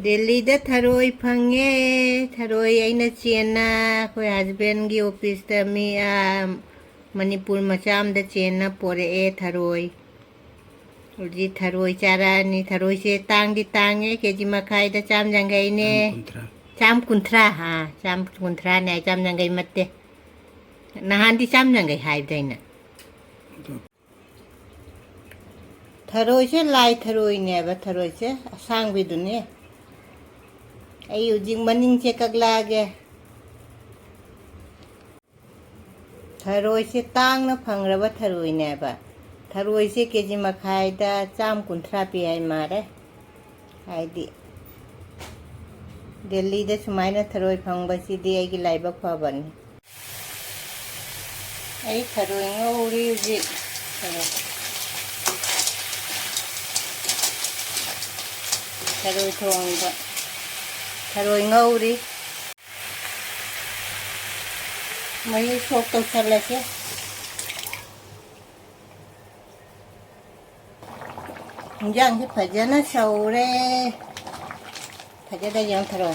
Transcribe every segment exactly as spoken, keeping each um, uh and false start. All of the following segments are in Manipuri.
ꯗꯦꯜꯂꯤꯗ ꯊꯔꯣꯏ ꯐꯪꯉꯦ꯫ ꯊꯔꯣꯏ ꯑꯩꯅ ꯆꯦꯟꯅ ꯑꯩꯈꯣꯏ ꯍꯁꯕꯦꯟꯒꯤ ꯑꯣꯐꯤꯁꯇ ꯃꯤ, ꯑꯥ, ꯃꯅꯤꯄꯨꯔ ꯃꯆꯥ ꯑꯃꯗ ꯆꯦꯟꯅ ꯄꯣꯔꯛꯑꯦ ꯊꯔꯣꯏ꯫ ꯍꯧꯖꯤꯛ ꯊꯔꯣꯏ ꯆꯥꯔꯛꯑꯅꯤ꯫ ꯊꯔꯣꯏꯁꯦ ꯇꯥꯡꯗꯤ ꯇꯥꯡꯉꯦ, ꯀꯦ ꯖꯤ ꯃꯈꯥꯏꯗ ꯆꯥꯝ ꯌꯥꯡꯈꯩꯅꯦ꯫ ꯆꯥꯝ ꯀꯨꯟꯊ꯭ꯔꯥ꯫ ꯆꯥꯝ ꯀꯨꯟꯊ꯭ꯔꯥ, ꯍꯥ, ꯆꯥꯝ ꯀꯨꯟꯊ꯭ꯔꯥꯅꯦ ꯍꯥꯏ, ꯆꯥꯝ ꯌꯥꯡꯈꯩ ꯅꯠꯇꯦ꯫ ꯅꯍꯥꯟꯗꯤ ꯆꯥꯝ ꯌꯥꯡꯈꯩ ꯍꯥꯏꯕꯗ ꯑꯩꯅ꯫ ꯑꯗꯣ ꯊꯔꯣꯏꯁꯦ ꯂꯥꯏ ꯊꯔꯣꯏꯅꯦꯕ, ꯊꯔꯣꯏꯁꯦ ꯑꯁꯥꯡꯕꯤꯗꯨꯅꯦ꯫ ꯑꯩ ꯍꯧꯖꯤꯛ ꯃꯅꯤꯡꯁꯦ ꯀꯛꯂꯛꯑꯒꯦ꯫ ꯊꯔꯣꯏꯁꯦ ꯇꯥꯡꯅ ꯐꯪꯈ꯭ꯔꯕ ꯊꯔꯣꯏꯅꯦꯕ꯫ ꯊꯔꯣꯏꯁꯦ ꯀꯦ ꯖꯤ ꯃꯈꯥꯏꯗ ꯆꯥꯝ ꯀꯨꯟꯊ꯭ꯔꯥ ꯄꯤ ꯍꯥꯏ ꯃꯥꯜꯂꯦ꯫ ꯍꯥꯏꯗꯤ, ꯗꯦꯜꯂꯤꯗ ꯁꯨꯃꯥꯏꯅ ꯊꯔꯣꯏ ꯐꯪꯕꯁꯤꯗꯤ ꯑꯩꯒꯤ ꯂꯥꯏꯕꯛ ꯐꯕꯅꯤ꯫ ꯑꯩ ꯊꯔꯣꯏ ꯉꯧꯔꯤ ꯍꯧꯖꯤꯛ꯫ ꯊꯔꯣꯏ ꯊꯣꯡꯕ, ꯊꯔꯣꯏ ꯉꯧꯔꯤ꯫ ꯃꯍꯤ ꯁꯣꯛ ꯇꯧꯁꯜꯂꯁꯦ꯫ ꯏꯟꯖꯥꯡꯁꯦ ꯐꯖꯅ ꯁꯧꯔꯦ꯫ ꯐꯖꯅ ꯌꯥꯝꯊꯔꯣ꯫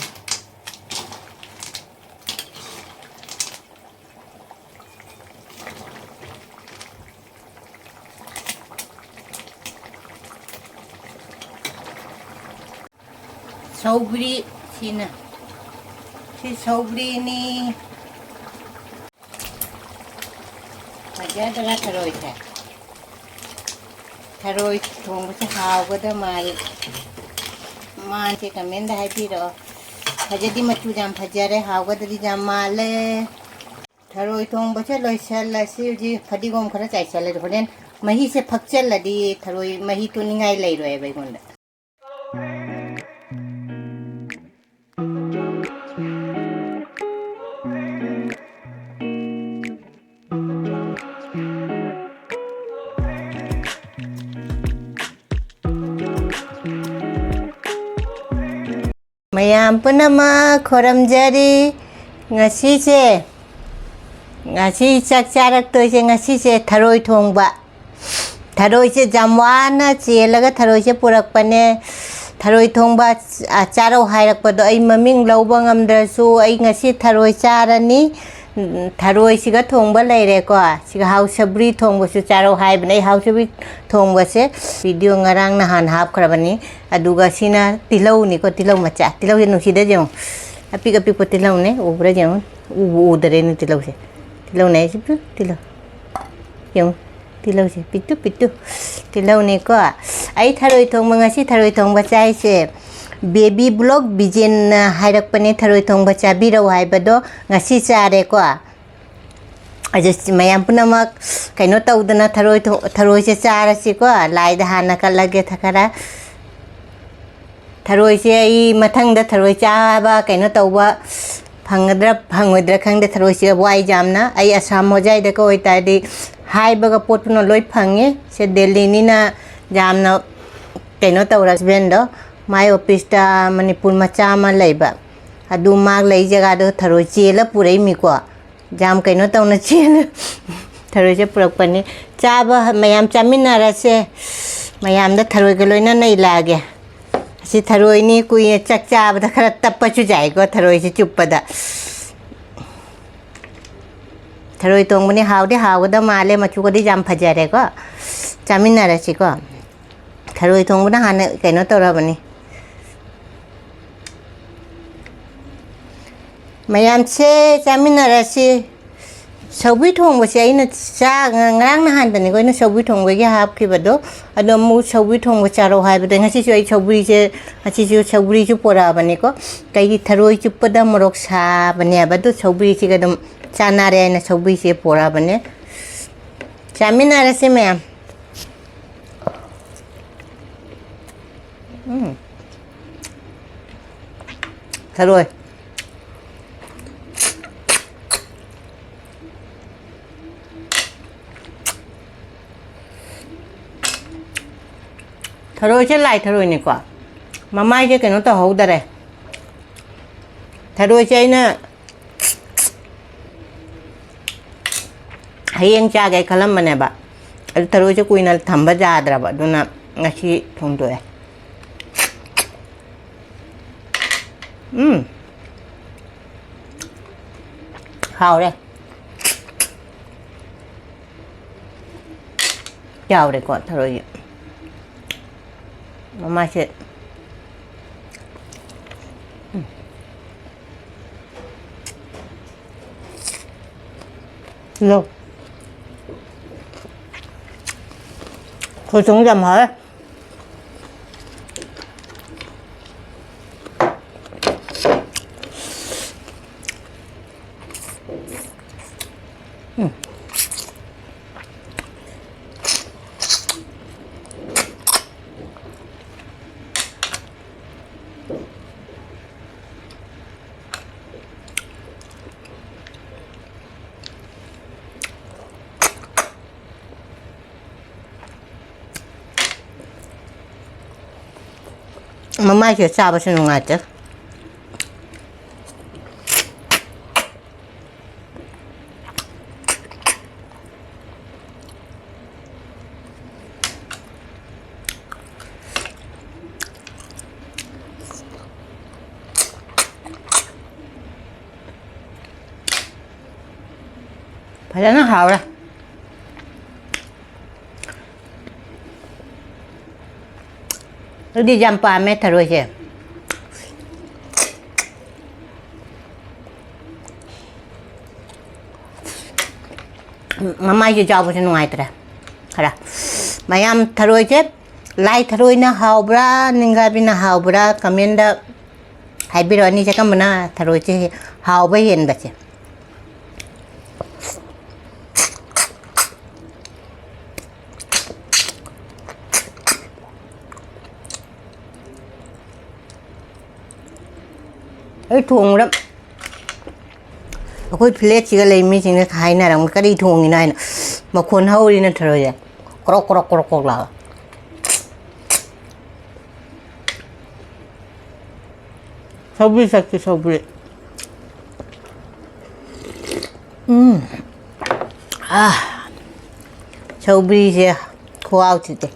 ꯁꯧꯒ꯭ꯔꯤ, ꯁꯤꯅ, ꯁꯤ ꯁꯧꯒ꯭ꯔꯤꯅꯤ꯫ ꯐꯖꯗ꯭ꯔꯥ ꯊꯔꯣꯏꯁꯦ? ꯊꯔꯣꯏ ꯊꯣꯡꯕꯁꯦ ꯍꯥꯎꯒꯗ ꯃꯥꯜꯂꯤ꯫ ꯃꯥꯟꯁꯦ ꯀꯃꯦꯟꯗ ꯍꯥꯏꯕꯤꯔꯛꯑꯣ꯫ ꯐꯖꯗꯤ ꯃꯆꯨ ꯌꯥꯝ ꯐꯖꯔꯦ, ꯍꯥꯎꯒꯗꯗꯤ ꯌꯥꯝ ꯃꯥꯜꯂꯦ꯫ ꯊꯔꯣꯏ ꯊꯣꯡꯕꯁꯦ ꯂꯣꯏꯁꯜꯂꯁꯤ꯫ ꯍꯧꯖꯤꯛ ꯐꯗꯤꯒꯣꯝ ꯈꯔ ꯆꯥꯏꯁꯜꯂꯁꯤ꯫ ꯍꯣꯔꯦꯟ ꯃꯍꯤꯁꯦ ꯐꯛꯆꯜꯂꯗꯤ ꯊꯔꯣꯏ ꯃꯍꯤ ꯇꯣꯠꯅꯤꯡꯉꯥꯏ ꯂꯩꯔꯣꯏꯕ ꯑꯩꯉꯣꯟꯗ꯫ ꯃꯌꯥꯝ ꯄꯨꯝꯅꯃꯛ ꯈꯨꯔꯨꯝꯖꯔꯤ꯫ ꯉꯁꯤꯁꯦ, ꯉꯁꯤ ꯆꯥꯛ ꯆꯥꯔꯛꯇꯣꯏꯁꯦ, ꯉꯁꯤꯁꯦ ꯊꯔꯣꯏ ꯊꯣꯡꯕ꯫ ꯊꯔꯣꯏꯁꯦ ꯌꯥꯝ ꯋꯥꯅ ꯆꯦꯜꯂꯒ ꯊꯔꯣꯏꯁꯦ ꯄꯨꯔꯛꯄꯅꯦ꯫ ꯊꯔꯣꯏ ꯊꯣꯡꯕ, ꯑ, ꯆꯥꯔꯧ ꯍꯥꯏꯔꯛꯄꯗꯣ ꯑꯩ ꯃꯃꯤꯡ ꯂꯧꯕ ꯉꯝꯗ꯭ꯔꯁꯨ ꯑꯩ ꯉꯁꯤ ꯊꯔꯣꯏ ꯆꯥꯔꯅꯤ꯫ ꯎꯝ, ꯊꯔꯣꯏꯁꯤꯒ ꯊꯣꯡꯕ ꯂꯩꯔꯦꯀꯣ꯫ ꯁꯤꯒ ꯍꯥꯎ ꯁꯕ꯭ꯔꯤ ꯊꯣꯡꯕꯁꯨ ꯆꯥꯔꯧ ꯍꯥꯏꯕꯅꯦ꯫ ꯑꯩ ꯍꯥꯎ ꯁꯕ꯭ꯔꯤ ꯊꯣꯡꯕꯁꯦ video ꯉꯔꯥꯡ ꯅꯍꯥꯟ ꯍꯥꯞꯈ꯭ꯔꯕꯅꯤ꯫ ꯑꯗꯨꯒ ꯁꯤꯅ ꯇꯤꯜꯍꯧꯅꯤꯀꯣ, ꯇꯤꯜꯍꯧ ꯃꯆꯥ꯫ ꯇꯤꯜꯍꯧꯁꯦ ꯅꯨꯡꯁꯤꯗ ꯌꯦꯡꯉꯨ꯫ ꯑꯄꯤꯛ ꯑꯄꯤꯛꯄ ꯇꯤꯜꯍꯧꯅꯦ, ꯎꯕ꯭ꯔꯥ ꯌꯦꯡꯉꯨ꯫ ꯎꯕꯨ ꯎꯗꯔꯦꯅꯦ ꯇꯤꯜꯍꯧꯁꯦ꯫ ꯇꯤꯜꯍꯧꯅꯦ ꯍꯥꯏꯁꯦ, ꯇꯤꯜꯍꯧ꯫ ꯌꯦꯡꯉꯨ, ꯇꯤꯜꯍꯧꯁꯦ ꯄꯤꯛꯇꯨ ꯄꯤꯛꯇꯨ꯫ ꯇꯤꯜꯍꯧꯅꯤꯀꯣ꯫ ꯑꯩ ꯊꯔꯣꯏ ꯊꯣꯡꯕ, ꯉꯁꯤ ꯊꯔꯣꯏ ꯊꯣꯡꯕ ꯆꯥꯏꯁꯦ꯫ Baby Vlog ꯕꯤꯖꯦꯟꯅ ꯍꯥꯏꯔꯛꯄꯅꯦ, ꯊꯔꯣꯏ ꯊꯣꯡꯕ ꯆꯥꯕꯤꯔꯛꯎ ꯍꯥꯏꯕꯗꯣ꯫ ꯉꯁꯤ ꯆꯥꯔꯦꯀꯣ꯫ ꯑꯗꯨ ꯃꯌꯥꯝ ꯄꯨꯝꯅꯃꯛ ꯀꯩꯅꯣ ꯇꯧꯗꯅ ꯊꯔꯣꯏ ꯊꯣ-, ꯊꯔꯣꯏꯁꯦ ꯆꯥꯔꯁꯤꯀꯣ꯫ ꯂꯥꯏꯗ ꯍꯥꯟꯅ ꯀꯠꯂꯒꯦ ꯈꯔ꯫ ꯊꯔꯣꯏꯁꯦ ꯑꯩ ꯃꯊꯪꯗ ꯊꯔꯣꯏ ꯆꯥꯕ ꯀꯩꯅꯣ ꯇꯧꯕ ꯐꯪꯒꯗ꯭ꯔꯥ ꯐꯪꯉꯣꯏꯗ꯭ꯔꯥ ꯈꯪꯗꯦ꯫ ꯊꯔꯣꯏꯁꯦ ꯋꯥꯏ ꯌꯥꯝꯅ꯫ ꯑꯩ ꯑꯁꯥꯝ ꯍꯣꯖꯥꯏꯗꯒ ꯑꯣꯏꯇꯥꯔꯗꯤ ꯍꯥꯏꯕꯒ ꯄꯣꯠꯇꯨꯅ ꯂꯣꯏ ꯐꯪꯉꯦ꯫ ꯁꯦ ꯗꯦꯜꯂꯤꯅꯤꯅ ꯌꯥꯝꯅ ꯀꯩꯅꯣ ꯇꯧꯔ, husbandꯗꯣ, ꯃꯥꯏ officeꯇ ꯃꯅꯤꯄꯨꯔ ꯃꯆꯥ ꯑꯃ ꯂꯩꯕ, ꯑꯗꯨ ꯃꯥ ꯂꯩ ꯖꯒꯥꯗꯣ ꯊꯔꯣꯏ ꯆꯦꯜꯂ ꯄꯨꯔꯛꯏꯃꯤꯀꯣ꯫ ꯌꯥꯝ ꯀꯩꯅꯣ ꯇꯧꯅ ꯆꯦꯜꯂ ꯊꯔꯣꯏꯁꯦ ꯄꯨꯔꯛꯄꯅꯤ꯫ ꯆꯥꯕ ꯃꯌꯥꯝ ꯆꯥꯃꯤꯟꯅꯔꯁꯦ꯫ ꯃꯌꯥꯝꯗ ꯊꯔꯣꯏꯒ ꯂꯣꯏꯅꯅ ꯏꯜꯂꯛꯑꯒꯦ꯫ ꯑꯁꯤ ꯊꯔꯣꯏꯅꯤ, ꯀꯨꯏꯅ ꯆꯥꯛ ꯆꯥꯕꯗ ꯈꯔ ꯇꯞꯄꯁꯨ ꯌꯥꯏꯀꯣ, ꯊꯔꯣꯏꯁꯦ ꯆꯨꯞꯄꯗ꯫ ꯊꯔꯣꯏ ꯊꯣꯡꯕꯅꯤ, ꯍꯥꯎꯗꯤ ꯍꯥꯎꯒꯗꯕ ꯃꯥꯜꯂꯦ, ꯃꯆꯨꯒꯗꯤ ꯌꯥꯝ ꯐꯖꯔꯦꯀꯣ꯫ ꯆꯥꯃꯤꯟꯅꯔꯁꯤꯀꯣ꯫ ꯊꯔꯣꯏ ꯊꯣꯡꯕꯅ ꯍꯥꯟꯅ ꯀꯩꯅꯣ ꯇꯧꯔꯕꯅꯤ꯫ ꯃꯌꯥꯝꯁꯦ ꯆꯥꯃꯤꯟꯅꯔꯁꯤ꯫ ꯁꯧꯒ꯭ꯔꯤ ꯊꯣꯡꯕꯁꯦ ꯑꯩꯅ ꯆꯥ-, ꯉ-, ꯉꯔꯥꯡ ꯅꯍꯥꯟꯗꯅꯤꯀꯣ ꯑꯩꯅ ꯁꯧꯒ꯭ꯔꯤ ꯊꯣꯡꯕꯒꯤ ꯍꯥꯞꯈꯤꯕꯗꯣ꯫ ꯑꯗꯣ ꯑꯃꯨꯛ ꯁꯧꯒ꯭ꯔꯤ ꯊꯣꯡꯕ ꯆꯥꯔꯣ ꯍꯥꯏꯕꯗ ꯉꯁꯤꯁꯨ ꯑꯩ ꯁꯧꯒ꯭ꯔꯤꯁꯦ, ꯉꯁꯤꯁꯨ ꯁꯧꯒ꯭ꯔꯤꯁꯨ ꯄꯣꯔꯛꯑꯕꯅꯤꯀꯣ꯫ ꯀꯩꯒꯤ ꯊꯔꯣꯏ ꯆꯨꯞꯄꯗ ꯃꯣꯔꯣꯛ ꯁꯥꯕꯅꯦꯕ꯫ ꯑꯗꯨ ꯁꯧꯒ꯭ꯔꯤꯁꯤꯒ ꯑꯗꯨꯝ ꯆꯥꯟꯅꯔꯦ ꯍꯥꯏꯅ ꯁꯧꯒ꯭ꯔꯤꯁꯦ ꯄꯣꯔꯛꯑꯕꯅꯦ꯫ ꯆꯥꯃꯤꯟꯅꯔꯁꯦ ꯃꯌꯥꯝ꯫ ꯎꯝ꯫ ꯊꯔꯣꯏ꯫ ꯊꯔꯣꯏꯁꯦ ꯂꯥꯏ ꯊꯔꯣꯏꯅꯤꯀꯣ꯫ ꯃꯃꯥꯏꯁꯦ ꯀꯩꯅꯣ ꯇꯧꯍꯧꯗꯔꯦ꯫ ꯊꯔꯣꯏꯁꯦ ꯑꯩꯅ ꯍꯌꯦꯡ ꯆꯥꯒꯦ ꯈꯜꯂꯝꯕꯅꯦꯕ꯫ ꯑꯗꯨ ꯊꯔꯣꯏꯁꯦ ꯀꯨꯏꯅ ꯊꯝꯕ ꯌꯥꯗ꯭ꯔꯕ꯫ ꯑꯗꯨꯅ ꯉꯁꯤ ꯊꯣꯡꯗꯣꯛꯑꯦ꯫ ꯎꯝ꯫ ꯍꯥꯎꯔꯦ꯫ ꯌꯥꯎꯔꯦꯀꯣ ꯊꯔꯣꯏꯒꯤ꯫ ꯃꯃꯥꯏꯁꯦ꯫ ꯎꯝ꯫ ꯂꯧ꯫ ꯈꯣꯏ ꯆꯪ ꯌꯥꯝ ꯍꯥꯎꯋꯦ꯫ ꯎꯝ꯫ ꯃꯃꯥꯏꯁꯦ ꯆꯥꯕꯁꯨ ꯅꯨꯡꯉꯥꯏꯇꯦ꯫ ꯐꯖꯅ ꯍꯥꯎꯔꯦ꯫ ꯑꯩꯗꯤ ꯌꯥꯝ ꯄꯥꯝꯃꯦ ꯊꯔꯣꯏꯁꯦ꯫ ꯃꯃꯥꯏꯁꯦ ꯆꯥꯕꯁꯦ ꯅꯨꯡꯉꯥꯏꯇ꯭ꯔꯦ꯫ ꯈꯔ ꯃꯌꯥꯝ ꯊꯔꯣꯏꯁꯦ, ꯂꯥꯏ ꯊꯔꯣꯏꯅ ꯍꯥꯎꯕ꯭ꯔꯥ, ꯅꯤꯡꯒꯥꯕꯤꯅ ꯍꯥꯎꯕ꯭ꯔꯥ, comment ꯍꯥꯏꯕꯤꯔꯛꯑꯣ꯫ ꯑꯅꯤꯁꯦ ꯀꯔꯝꯕꯅ ꯊꯔꯣꯏꯁꯦ ꯍꯥꯎꯕ ꯍꯦꯟꯕꯁꯦ? ꯑꯩ ꯊꯣꯡꯕꯗ ꯑꯩꯈꯣꯏ village ꯁꯤꯒ ꯂꯩ ꯃꯤꯁꯤꯡꯅ ꯍꯥꯏꯅꯔꯝꯒꯅꯤ, "ꯀꯔꯤ ꯊꯣꯡꯉꯤꯅꯣ?" ꯍꯥꯏꯅ꯫ ꯃꯈꯣꯟ ꯍꯧꯔꯤ ꯅꯠꯇ꯭ꯔꯣ ꯍꯧꯖꯤꯛ? ꯀ꯭ꯔꯣꯛ, ꯀ꯭ꯔꯣꯛ, ꯀ꯭ꯔꯣꯛ, ꯀ꯭ꯔꯣꯛ ꯂꯥꯎꯔ꯫ ꯁꯧꯒ꯭ꯔꯤ ꯆꯠꯁꯤ, ꯁꯧꯒ꯭ꯔꯤ꯫ ꯎꯝ꯫ ꯑꯥ꯫ ꯁꯧꯒ꯭ꯔꯤꯁꯦ ꯈꯨꯍꯥꯎꯁꯤꯗꯤ꯫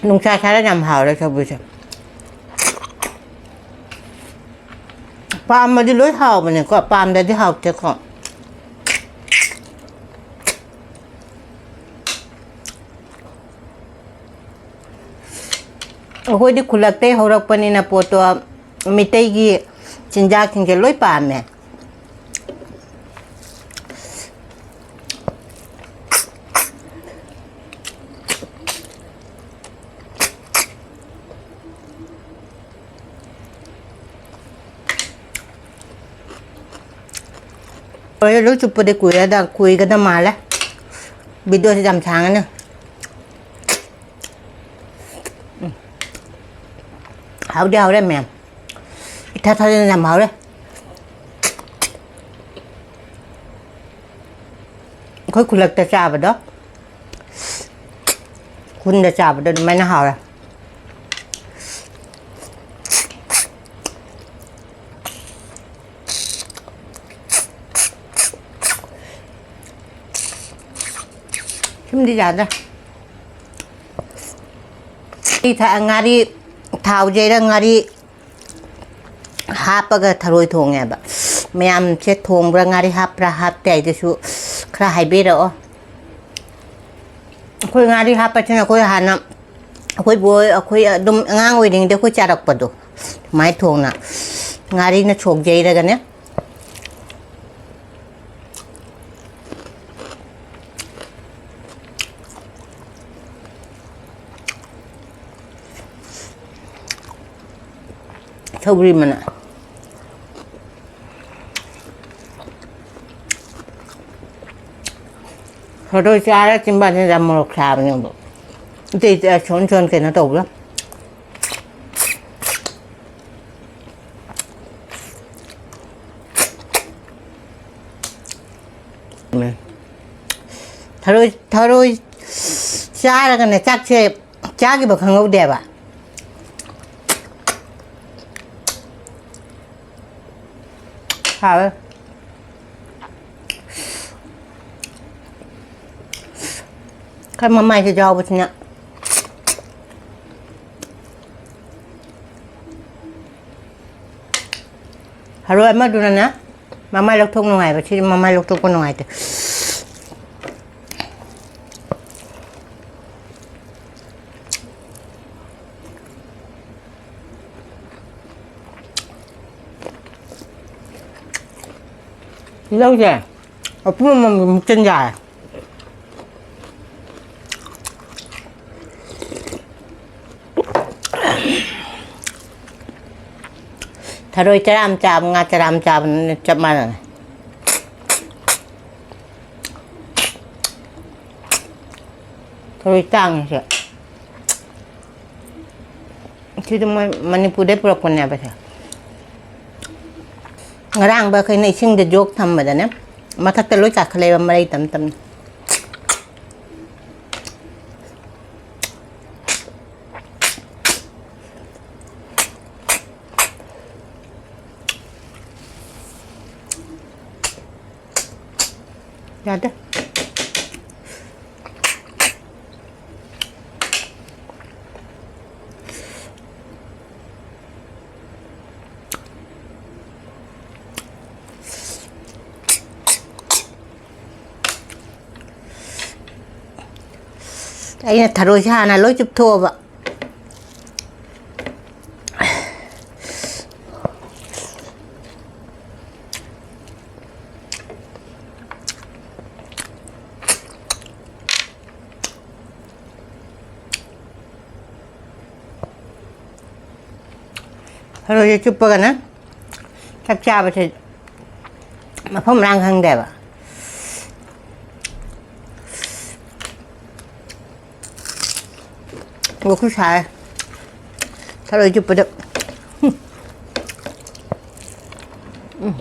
ꯅꯨꯡꯁꯥ ꯁꯥꯔ ꯌꯥꯝ ꯍꯥꯎꯔꯦ ꯁꯧꯒ꯭ꯔꯤꯁꯦ꯫ ꯄꯥꯝꯃꯗꯤ ꯂꯣꯏ ꯍꯥꯎꯕꯅꯦꯀꯣ, ꯄꯥꯝꯗꯗꯤ ꯍꯥꯎꯇꯦꯀꯣ꯫ ꯑꯩꯈꯣꯏꯗꯤ ꯈꯨꯜꯂꯛꯇꯩ ꯍꯧꯔꯛꯄꯅꯤꯅ ꯄꯣꯠꯇꯣ ꯃꯤꯇꯩꯒꯤ ꯆꯤꯟꯖꯥꯛꯁꯤꯡꯁꯦ ꯂꯣꯏ ꯄꯥꯝꯃꯦ꯫ ꯂꯣꯏꯔꯦ, ꯂꯣꯏ ꯆꯨꯞꯄꯗꯤ ꯀꯨꯏꯔꯗ-, ꯀꯨꯏꯒꯗ ꯃꯥꯜꯂꯦ꯫ ꯚꯤꯗꯤꯑꯣꯁꯤ ꯌꯥꯝ ꯁꯥꯡꯉꯅꯤ꯫ ꯎꯝ꯫ ꯍꯥꯎꯗꯤ ꯍꯥꯎꯔꯦ ꯃꯌꯥꯝ꯫ ꯏꯊꯥ ꯊꯥꯖꯗꯅ ꯌꯥꯝ ꯍꯥꯎꯔꯦ꯫ ꯑꯩꯈꯣꯏ ꯈꯨꯜꯂꯛꯇ ꯆꯥꯕꯗꯣ, ꯈꯨꯟꯗ ꯆꯥꯕꯗꯣ ꯑꯗꯨꯃꯥꯏꯅ ꯍꯥꯎꯔꯦ꯫ ꯁꯨꯝꯗꯤ ꯌꯥꯗ꯭ꯔꯦ꯫ ꯉꯥꯔꯤ ꯊꯥ-, ꯉꯥꯔꯤ ꯊꯥꯎ ꯌꯩꯔ ꯉꯥꯔꯤ ꯍꯥꯞꯄꯒ ꯊꯔꯣꯏ ꯊꯣꯡꯉꯦꯕ꯫ ꯃꯌꯥꯝꯁꯦ ꯊꯣꯡꯕ꯭ꯔꯥ, ꯉꯥꯔꯤ ꯍꯥꯞꯄ꯭ꯔꯥ ꯍꯥꯞꯇꯦ ꯍꯥꯏꯗꯨꯁꯨ ꯈꯔ ꯍꯥꯏꯕꯤꯔꯛꯑꯣ꯫ ꯑꯩꯈꯣꯏ ꯉꯥꯔꯤ ꯍꯥꯞꯄꯁꯤꯅ ꯑꯩꯈꯣꯏ ꯍꯥꯟꯅ ꯑꯩꯈꯣꯏ ꯕꯣꯏ, ꯑꯩꯈꯣꯏ ꯑꯗꯨꯝ ꯑꯉꯥꯡ ꯑꯣꯏꯔꯤꯉꯩꯗ ꯑꯩꯈꯣꯏ ꯆꯥꯔꯛꯄꯗꯣ ꯁꯨꯃꯥꯏꯅ ꯊꯣꯡꯅ ꯉꯥꯔꯤꯅ ꯁꯣꯛ ꯌꯩꯔꯒꯅꯦ꯫ ꯁꯧꯒ꯭ꯔꯤ ꯃꯅꯥ꯫ ꯊꯔꯣꯏ ꯆꯥꯔ ꯆꯤꯟꯕꯥꯟꯁꯤꯗ ꯃꯣꯔꯣꯛ ꯁꯥꯕꯅꯦꯕ꯫ ꯑꯇꯩ ꯑꯇꯩ ꯑꯁꯣꯟ ꯑꯁꯣꯟ ꯀꯩꯅꯣ ꯇꯧꯕ꯭ꯔꯥ? ꯊꯔꯣꯏ, ꯊꯔꯣꯏ ꯆꯥꯔꯒꯅꯦ ꯆꯥꯛꯁꯦ ꯆꯥꯈꯤꯕ ꯈꯪꯍꯧꯗꯦꯕ꯫ ꯍꯥꯎꯋꯦ꯫ ꯈꯔ ꯃꯃꯥꯏꯁꯦ ꯌꯥꯎꯕꯁꯤꯅ ꯊꯔꯣꯏ ꯑꯃꯗꯨꯅꯅꯦ, ꯃꯃꯥꯏ ꯂꯧꯊꯣꯛ ꯅꯨꯡꯉꯥꯏꯕ, ꯁꯤꯗꯤ ꯃꯃꯥꯏ ꯂꯧꯊꯣꯛꯄ ꯅꯨꯡꯉꯥꯏꯇꯦ꯫ ꯇꯤꯜꯍꯧꯁꯦ ꯃꯄꯨꯝ ꯑꯃꯃꯝꯒꯤ ꯃꯨꯛꯆꯟ ꯌꯥꯔꯦ꯫ ꯊꯔꯣꯏ ꯆꯔꯥ ꯑꯃ ꯆꯥꯕ, ꯉꯥ ꯆꯔꯥ ꯑꯃ ꯆꯥꯕꯅ ꯆꯞ ꯃꯥꯟꯅꯔꯦ꯫ ꯊꯔꯣꯏ ꯇꯥꯡꯉꯤꯁꯦ꯫ ꯁꯤꯗꯤ ꯃꯣꯏ ꯃꯅꯤꯄꯨꯔꯗꯩ ꯄꯨꯔꯛꯄꯅꯦꯕ ꯁꯦ꯫ ꯉꯔꯥꯡꯕ ꯑꯩꯈꯣꯏꯅ ꯏꯁꯤꯡꯗ ꯖꯣꯛ ꯊꯝꯕꯗꯅꯦ, ꯃꯊꯛꯇ ꯂꯣꯏ ꯀꯥꯈꯠꯂꯛꯑꯦꯕ, ꯃꯔꯩ ꯇꯝ ꯇꯝꯅ꯫ ꯌꯥꯗꯦ꯫ ꯑꯩꯅ ꯊꯔꯣꯏꯁꯦ ꯍꯥꯟꯅ ꯂꯣꯏ ꯆꯨꯞꯊꯣꯛꯑꯕ꯫ ꯊꯔꯣꯏꯁꯦ ꯆꯨꯞꯄꯒꯅ ꯆꯥꯛ ꯆꯥꯕꯁꯦ ꯃꯐꯝ ꯃꯔꯥꯡ ꯈꯪꯗꯦꯕ꯫ ꯋꯥꯈꯨ ꯁꯥꯏ ꯊꯔꯣꯏ ꯆꯨꯞꯄꯗ꯫ ꯎꯝ꯫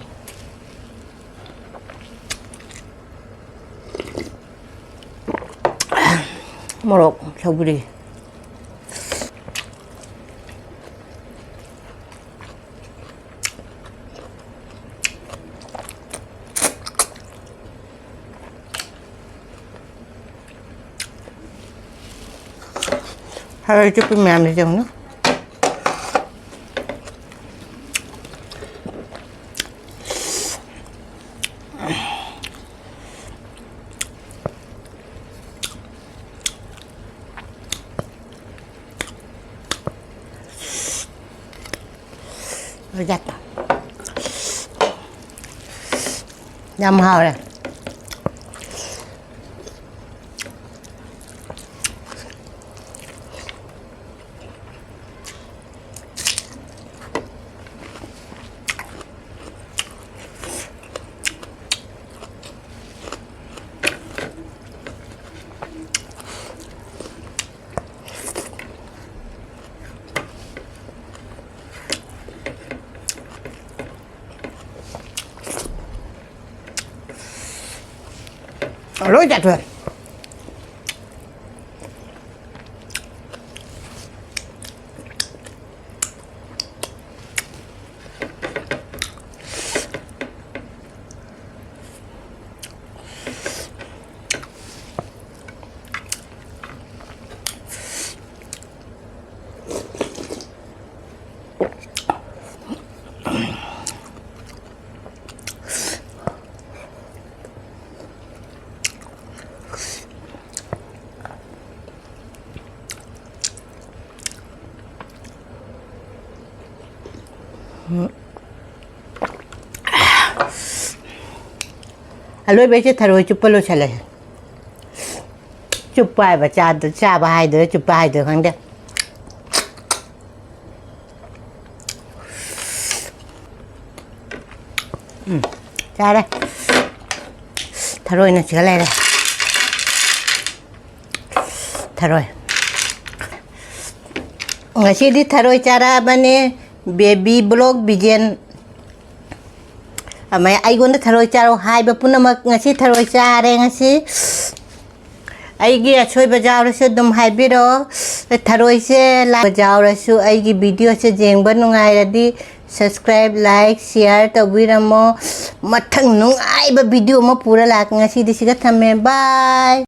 ꯃꯣꯔꯣꯛ, ꯁꯧꯒ꯭ꯔꯤ꯫ ꯊꯔꯣꯏ ꯆꯨꯞꯄꯤ ꯃꯌꯥꯝꯁꯦ ꯌꯦꯡꯉꯨꯅꯦ꯫ ꯌꯥꯝ ꯍꯥꯎꯔꯦ꯫ ꯂꯣꯏ ꯆꯥꯊꯣꯛꯑꯦ꯫ ꯑꯂꯣꯏꯕꯩꯁꯦ ꯊꯔꯣꯏ ꯆꯨꯞꯄ ꯂꯣꯏꯁꯜꯂꯦ꯫ ꯆꯨꯞꯄ ꯍꯥꯏꯕ ꯆꯥꯗ-, ꯆꯥꯕ ꯍꯥꯏꯗꯣꯏꯔꯥ ꯆꯨꯞꯄ ꯍꯥꯏꯗꯣꯏꯔꯥ ꯈꯪꯗꯦ꯫ ꯎꯝ, ꯆꯥꯔꯦ꯫ ꯊꯔꯣꯏꯅ ꯁꯤꯒ ꯂꯩꯔꯦ꯫ ꯊꯔꯣꯏ꯫ ꯉꯁꯤꯗꯤ ꯊꯔꯣꯏ ꯆꯥꯔꯛꯑꯕꯅꯦ꯫ Baby block ꯕꯤꯖꯦꯟ꯫ ꯑꯃ ꯑꯩꯉꯣꯟꯗ ꯊꯔꯣꯏ ꯆꯥꯔꯣ ꯍꯥꯏꯕ ꯄꯨꯝꯅꯃꯛ ꯉꯁꯤ ꯊꯔꯣꯏ ꯆꯥꯔꯦ ꯉꯁꯤ꯫ ꯑꯩꯒꯤ ꯑꯁꯣꯏꯕ ꯌꯥꯎꯔꯁꯨ ꯑꯗꯨꯝ ꯍꯥꯏꯕꯤꯔꯛꯑꯣ꯫ ꯊꯔꯣꯏꯁꯦ ꯂꯥꯛꯄ ꯌꯥꯎꯔꯁꯨ ꯑꯩꯒꯤ ꯚꯤꯗꯤꯑꯣꯁꯦ ꯌꯦꯡꯕ ꯅꯨꯡꯉꯥꯏꯔꯗꯤ subscribe, like, share ꯇꯧꯕꯤꯔꯝꯃꯣ꯫ ꯃꯊꯪ ꯅꯨꯡꯉꯥꯏꯕ ꯚꯤꯗꯤꯑꯣ ꯑꯃ ꯄꯨꯔ ꯂꯥꯛꯀꯦ꯫ ꯉꯁꯤꯗꯤ ꯁꯤꯒ ꯊꯝꯃꯦ꯫ Bye꯫